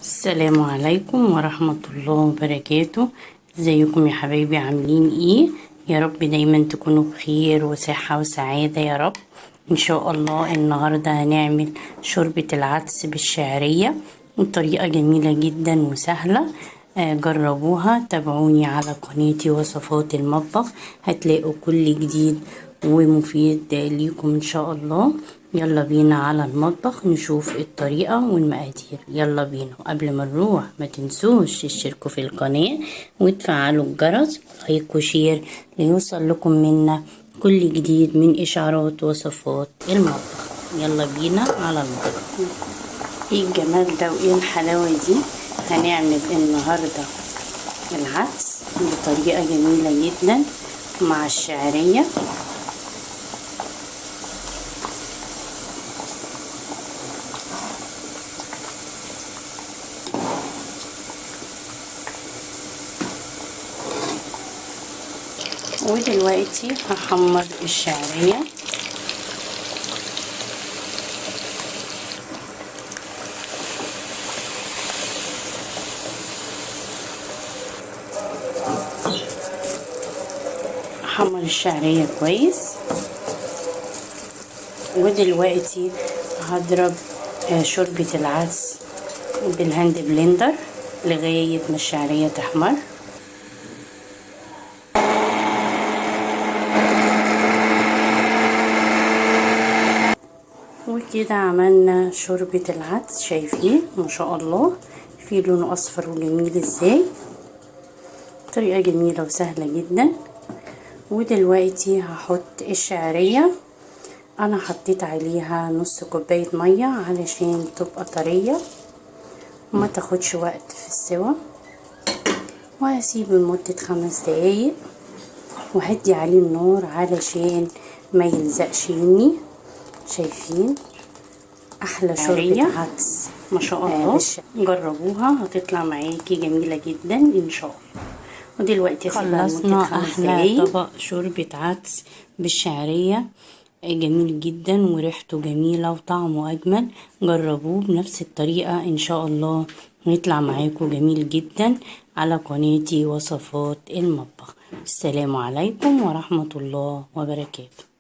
السلام عليكم ورحمة الله وبركاته. ازيكم يا حبايبي؟ عاملين ايه؟ يا رب دايما تكونوا بخير وصحة وسعادة يا رب. ان شاء الله النهاردة هنعمل شوربة العدس بالشعرية بطريقة جميلة جدا وسهلة. جربوها، تابعوني على قناتي وصفات المطبخ، هتلاقوا كل جديد ومفيد ليكم ان شاء الله. يلا بينا على المطبخ نشوف الطريقة والمقادير. يلا بينا. قبل ما نروح ما تنسوش تشتركوا في القناة وتفعلوا الجرس، like و share، ليوصل لكم منا كل جديد من اشعارات وصفات المطبخ. يلا بينا على المطبخ. ايه الجمال ده وايه الحلاوة دي؟ هنعمل النهاردة العدس بطريقة جميلة جدا مع الشعرية. ودلوقتي هحمر الشعرية. هحمر الشعرية كويس. ودلوقتي هضرب شوربة العدس بال hand blender لغاية ما الشعرية تحمر. وكده عملنا شوربة العدس، شايفين ما شاء الله في لونه اصفر وجميل ازاي. طريقة جميلة وسهلة جدا. ودلوقتي هحط الشعرية. انا حطيت عليها نص كوباية مية علشان تبقى طرية وما تاخدش وقت في السوا، وهسيبه لمدة 5 دقايق وهدي عليه النار علشان ما يلزقش مني. شايفين احلى شوربة عدس ما شاء الله، جربوها هتطلع معاكي جميلة جدا ان شاء الله. ودلوقتي خلصنا احلى طبق شوربة عدس بالشعرية، جميل جدا وريحته جميلة وطعمه اجمل. جربوه بنفس الطريقة ان شاء الله ويطلع معاكم جميل جدا. على قناتي وصفات المطبخ. السلام عليكم ورحمة الله وبركاته.